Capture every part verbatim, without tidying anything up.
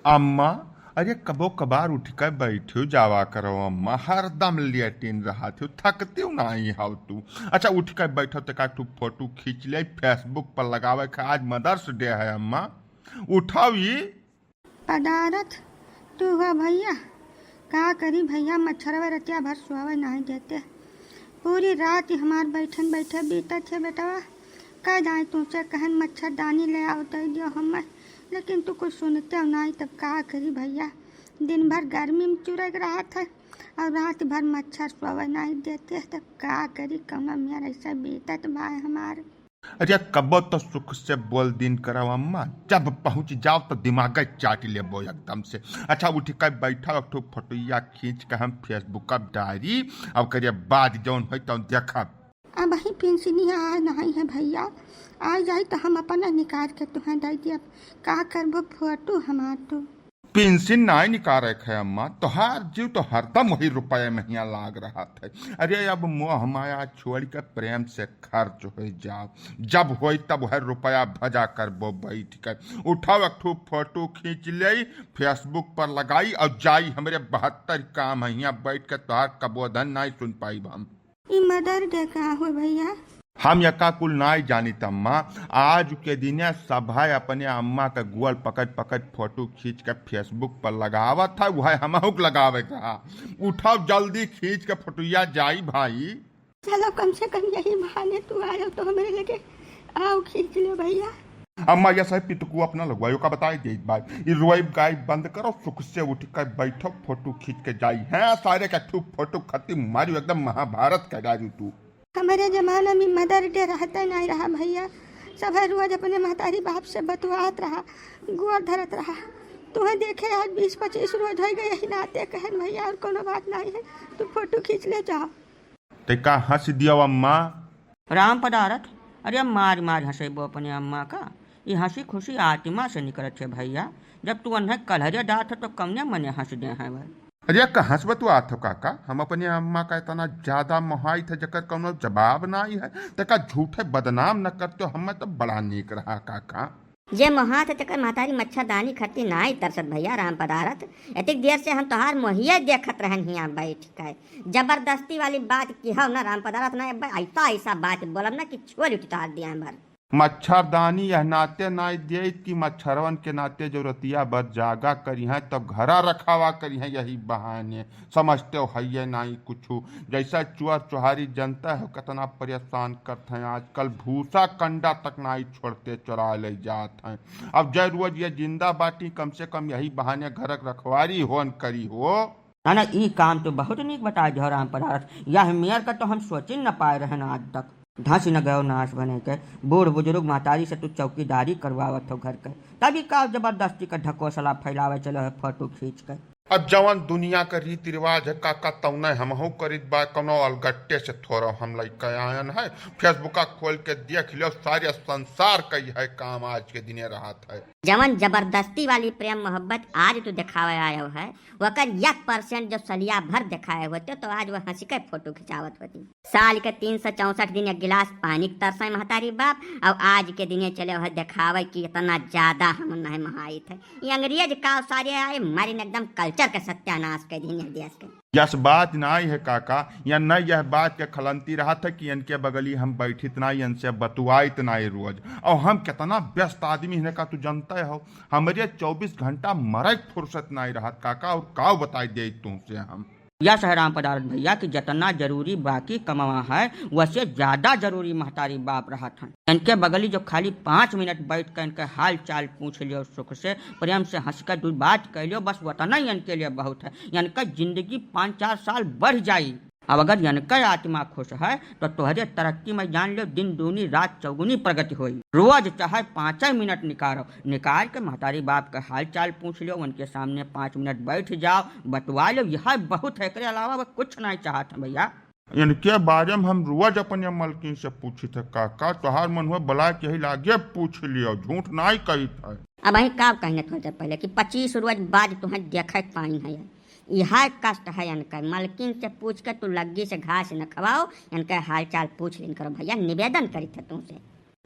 अम्मा, अरे कबो कबार उठ के बैठो जावा करो अम्मा, हरदम लेटिन रहत हो, थकते हो नाहीं हो तू। अच्छा उठ के बैठो तो का तू फोटो खींच ले, Facebook पर लगावे के, आज Mother's Day है अम्मा, उठाओ ये। पदारथ, तू हुआ भैया, का करी भैया, मच्छरवा रतिया भर सोवे नाहीं देते। पूरी रात ही हमार बैठन बैठे बीतत है बेटवा। कह जाए तुमसे कहन मच्छरदानी ले आओ दे दियो हमें, लेकिन तू कुछ सुनते हो नाहीं, तब का करी भैया। दिन भर गर्मी में चुरक रहत है और रात भर मच्छर सोवे नाहीं देते, तब का करी, कौना मेर ऐसा बीतत भाई हमार। अरे कबो तो सुख से बोल दिन करव अम्मा, जब पहुँच जाओ तो दिमाग चाट लेबो एकदम से। अच्छा उठ के बैठो, एक ठो फोटोया खींच के हम Facebook अब डारी, अब करिए बाद जौन होई तौन देखब। अब ही पेंशनी आ नहीं है भैया, आ जाई तो हम अपना निकाल के तुहें दे दियब। का करबो फोटो हमार तू? पेंशन नाय निकारे खे अम्मा, तोहार जीव तो हरदम वही रुपये में हियाँ लाग रहत है। अरे अब मोह माया छोड़ के प्रेम से खर्च हो जाओ, जब होई तब है रुपया भजा करबो बैठ के। उठाओ एक ठो फोटो खींच ले, Facebook पर लगाई और जाई, हमरे बहत्तर काम है, हियाँ बैठ के तोहार कबोधन नाय सुन पाइब हम। ई Mother Day का हो भैया? हम यका कुल नाय जानित अम्मा। आज के दिने सभा अपने अम्मा के गोल पकड़ पकड़ फोटो खींच के Facebook पर लगावत है, वह हमहू के लगावे के हा। उठाओ जल्दी खींच के फोटोया जाई भाई। चलो कम से कम यही बहाने तू आयो तो हमरे लगे आओ खींच ले भैया। अम्मा, यह सही पितकू अपना लगवायो का बताई देत बा। ई रोइब गाइब बंद करो, सुख से उठ के बैठो, फोटो खींच के जाई। हैं, सारे का ठू फोटो खत्म मारियो, एकदम महाभारत का राजू तू। हमरे जमाना में Mother Day रहते नहीं रहा भैया, सब है रोज अपने महतारी बाप से बतुआत रहा, गोर धरत रहा। तुहे देखे आज बीस पच्चीस रोज हो गए, यही नाते कहन भैया, और कोनो बात नहीं है, तू फोटो खींच ले जाओ। ते का हँस दियो अम्मा? राम पदारथ, अरे मार मार हँसेबो अपने अम्मा का। ई हँसी खुशी आत्मा से निकलत है भैया। जब तू अन्हे कलहरे डात हो तो कौने मने हँस दे हैं भाई? अरे का हँस बतुआत हो काका, हम अपने अम्मा का इतना ज्यादा मोहाइत है जकर कौनो जवाब नाई है। ते का झूठे बदनाम न करते हो, हमें तो बड़ा नीक रहा काका। जे मोहात है तेकर महतारी मच्छरदानी खत्ती नाई तरसत भैया राम पदारथ। एतिक देर से हम तोहार मोहिए देखत रहन हियाँ बैठ के। जबरदस्ती वाली बात की हो ना राम पदारथ ना, अब ऐसा ऐसा बात बोलब ना कि छोल उठी तोहार दिया भर। मच्छरदानी यह नाते नाई देत कि मच्छरवन के नाते जरूरतिया बर जागा करिहें, तब घरा रखावा करिहें यही बहाने। समझते हो हइये नाई कुछु। जैसा चुअर चुहारी जनता है, कितना परेशान करत हैं आजकल, भूसा कंडा तक नाई छोड़ते, चुरा ले जात हैं। अब जय रोज ये जिंदा बाटी, कम से कम यही बहाने घरक रखवारी होन करी हो। ना, ना, ई काम तो बहुत नीक बताए दियो राम पदारथ। यह मेर का तो हम सोचिन न पाए रहन आज तक। धंस न गयो नाश बने के, बूढ़ बुजुर्ग महतारी से तू चौकीदारी करवावत हो घर के, तभी का जबरदस्ती का ढकोसला फैलावे चलो है फोटो खींच के। अब जवन दुनिया का रीति रिवाज है काका, तौने हमहू करित बा, कौनो अलगट्टे से थोड़ो हम लइके आयन है। Facebook खोल के देख लियो, सारे संसार का यह काम आज के दिने रहत है। जवन जबरदस्ती वाली प्रेम मोहब्बत आज तू देखावे आयो है, वकर एक percent जो सलिया भर देखाए होते तो आज वह हँसी के फोटो खिंचावत होती। साल के तीन सौ चौसठ दिन एक गिलास पानी के तरसै महतारी बाप, और आज के दिने चले वह देखावे कि इतना ज्यादा हम नहीं महाइत है। ये अंग्रेज का सारे आए मारिन एकदम culture के सत्यानाश कर दीन देश के। यस बात नाई है काका, या न यह बात के खलंती रहत है कि इनके बगली हम बैठित नाई, इनसे बतुआइत नाई रोज। और हम कितना व्यस्त आदमी है का तू जानते हो, हमरे चौबीस घंटा मरे के फुर्सत नाई रहत काका, और का बताई दे तुमसे हम। यस है राम पदारथ भैया कि जितना जरूरी बाकी कमवा है, वसे ज्यादा जरूरी महतारी बाप रहत हैं। इनके बगली जो खाली पाँच मिनट बैठ के इनके हाल चाल पूछ लियो, सुख से, प्रेम से हँस के दू बात कह लियो, बस वतना ही इनके लिए बहुत है। इनका जिंदगी पाँच चार साल बढ़ जाई। अब अगर इनका आत्मा खुश है, तो तोहरे तरक्की में जान लियो, दिन दूनी रात चौगुनी प्रगति होई। रोज चाहे पाँचे मिनट निकालो, निकाल के महतारी बाप के हाल चाल पूछ लियो, उनके सामने पाँच मिनट बैठ जाओ, बतवा लियो, यह बहुत है, एकरे अलावा वह कुछ नहीं चाहत है भैया। इनके बारे में हम रोज अपने मलकिन से पूछित है, काका, तोहार मन हुआ बला के ही लागे पूछ लियो, झूठ नाई कहित है। अब वही का कहने थोड़ी देर पहले कि पच्चीस रोज बाद तुम्हें देखे के पाइन है, यह कष्ट है इनका। मलकिन से पूछ के तू लग्गी से घास न खवाओ, इनके हाल चाल पूछ लिन करो भैया, निवेदन करित है तुमसे।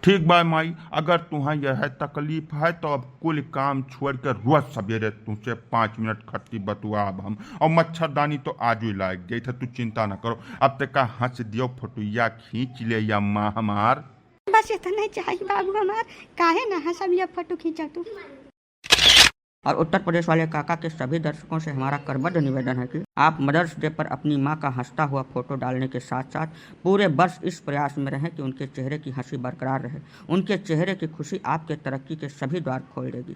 ठीक बा माई, अगर तुहा यह तकलीफ है तो अब कुल काम छोड़ के रोज सवेरे तुझसे पाँच मिनट खट्टी बतुआब हम, और मच्छरदानी तो आजो लाग जाई, तू चिंता न करो। अब ते का हंस दियो, फोटुया खींच ले या माँ हमार। बस इतना ही चाहिए बाबू हमार, काहे ना हंसब या फोटो खींचा तू। और उत्तर प्रदेश वाले काका के सभी दर्शकों से हमारा करबद्ध निवेदन है कि आप मदर्स डे पर अपनी माँ का हंसता हुआ फोटो डालने के साथ साथ पूरे वर्ष इस प्रयास में रहें कि उनके चेहरे की हंसी बरकरार रहे। उनके चेहरे की खुशी आपके तरक्की के सभी द्वार खोल देगी।